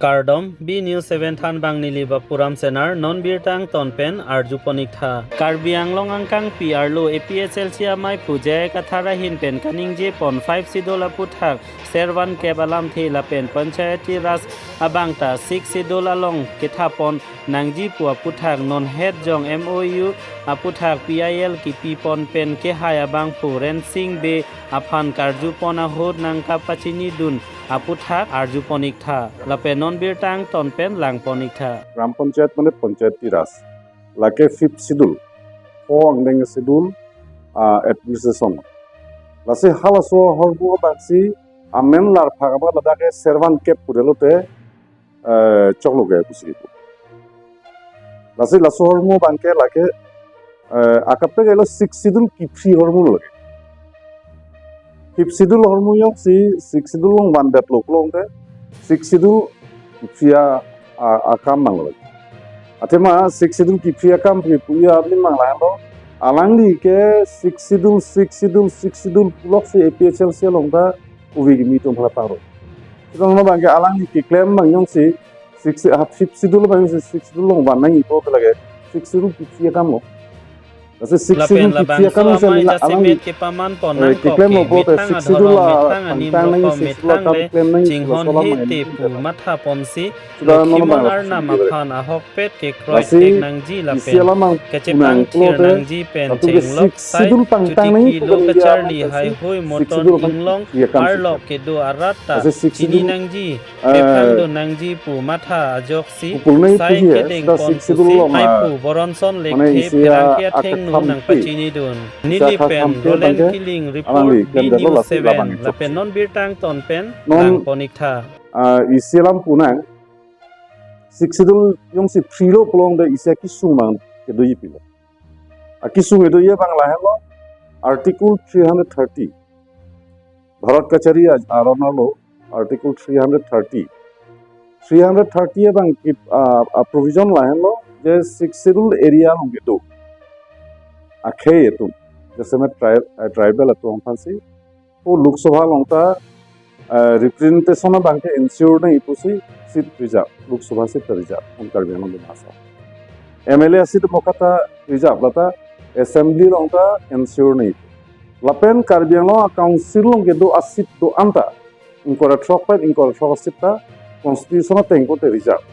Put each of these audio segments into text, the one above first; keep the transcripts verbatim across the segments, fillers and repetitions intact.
Kardom, B News seven thanbang neli Bapuram Senar, non birta angton pen arjupon-iktha. Karbi Anglong angkangpi arlo A P H L C amei pu J I Kathar ahin pen kaningjepon five schedule aputhak servan kep alamthe lapen Panchayati Raj abang ta six schedule along kethapon nangji pu aputhak non het jong M O U aputhak P I L kipipon pen kehai abangphu Rensing Bey aphan karjupon ahut nangkapachinidun aputhak arjupon-iktha. Lapen non birta angton pen langpon-iktha. Gram Panchayat mane Panchayati Raj. Lake fifth schedule. Four angdeng schedule, ah, administration. Lasi halaso ahormu abangsi amen larphak abang ladak ke servan kep pudelo te, eh, choklo ke pusi pu. Lasi laso ahormu abang ke lake, eh, akaprek elo six schedule kiphri ahormu lo lake. Fifth schedule ahormu jongsi six schedule along vandetlo pulote, six schedule kiphri a, a, akam nanglo. Athema six schedule kiphri akam pu pu ya abli mang lahenlo. Alangli ke six schedule, six schedule, six schedule puloksi A P H L C along ta uvi kimi tum hala paro. Sitong no abang ke alangli keklem abang jongsi six, ah, fifth schedule abang jongsi six schedule along van nangji pu lake six schedule kiphri akam lo. Lasi six schedule kiphri akam jongsi alangli, alangli kepamanpon, eh, nangkok keklem ke lo pulote methang six schedule adhorom, la methang anim tangtang nangji, rokom, six schedule methang akam le keklem nangji chinghon pulo solam he nangji te pu pulo. Mathaponsi Sudah Lokhimon nono bang Arnam lapuson aphan ahokpet kekroi lasi tek nangji isi lapen alam ang kachepang punang thir pulote nangji pen latum ke chenglok six sai schedule pangtang chuti nangji kilo pulo India kacharli along pensi haihui six moton schedule aphan inglong kiphri akam arlo si kedo arat ta lasi six chini schedule, nangji, eh, kephang do nangji pu matha ajoksi kupul nai sai puji ya, kedeng sudah pon six schedule pusi lo ma, haiphu Boronson mane Lekthe isi pherangke athengno akakhampi, nangpachinidun. Isi Neli pen akakhampi Roland abang ke Killing report, alangli B klem dalo News lasi seven, labang lapen chokche. Non birta angton pen non, langpon-iktha. Ah, isi alam punang, six schedule jongsi phri lo pulote isi akesung abang kedoji pilo. Akesung kedoji abang lahenlo, Article three hundred thirty. Bharat kachari a-, aron arlo, Article three hundred thirty. Three hundred thirty abang ke, ah, ah, provision lahenlo, je six schedule area along kedo akhei atum, jasemet tri-, eh, tribal atum aphansi, o Lok Sabha along ta, eh, representation abang ke ensure nangji pusi seat reserve, Lok Sabha seat ta reserve, on Karbi Anglong Dimasa. M L A seat mo kata reserve lata assembly along ta ensure nangji. Lapen Karbi Anglong a-council along kedo a-seat do-an ta, ingkoi ra throk pen ingkoi ra throk a-seat ta constitution ateng pulote reserve.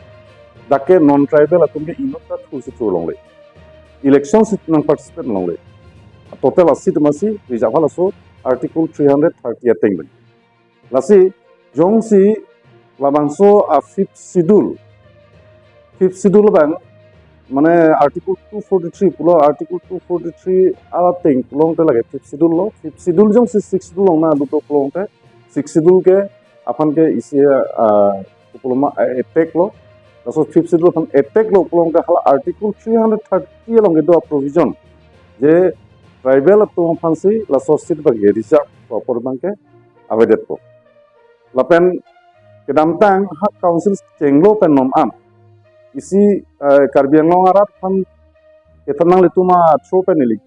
Dak ke non-tribal atum ke inut ta thursi thur longle. Election seat nang participate longle. Total a-seat masi reserve halaso Article three hundred thirty ateng pen. Lasi jongsi labangso a-fifth schedule, fifth schedule abang, mane Article two forty-three pulo, Article two forty-three alateng pulote lake fifth schedule lo, fifth schedule jongsi sixth schedule along nangluto pulote, sixth schedule ke aphan ke isi, ah, kupuloma, ah, attack lo. Laso fifth schedule aphan attack lo pulote hala Article three hundred thirty along kedo a-provision, je tribal atum aphansi laso seat abang ke reserve pu apor abang ke avedetpo. Lapen kedamtang ha council chenglo pen non an isi, eh, Karbi Anglong arat aphan kethan nanglitum a-through pen neli,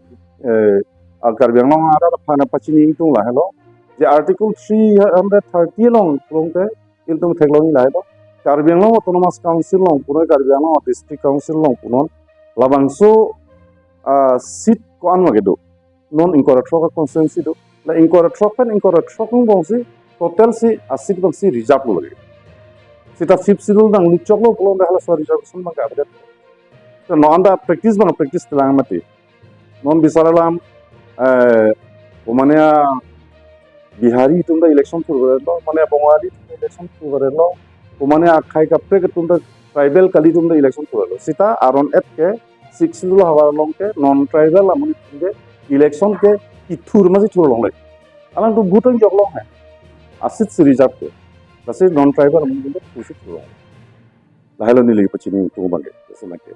eh, a-Karbi Anglong arat aphan pachini ingtung lahelo, je Article three hundred thirty along pulote ilitum theklongji lahelo, Karbi Anglong Autonomous Council along punon, Karbi Anglong District Council along punon, labangso, ah, seat ko-an ma kedo. Non ingkoi ra throk a-constituency do. La ingkoi ra throk pen ingkoi ra throk angbongsi total si a-seat abangsi reserve lo lake. Seta fifth schedule nangluchoklo pulote halaso reservation abang ke avedet. To non anta practice abang practice telang mati. Non bisar alam, eh, komane a-Bihari atum ta election thurverlo, mane Bongali atum ta election thurverlo, komane akhei kaprek atum ta tribal kali atum ta election thurverlo. Seta aron et ke sixth schedule havar along ke non-tribal amonit atum ke election ke kethur masi thur longle. Alangtum vote angjok long he. A-seat si reserve ke. Lasi non-tribal amonit atum ke thursi thur longle. Lahelo neli pachini ingtung abang ke. Lasi lake.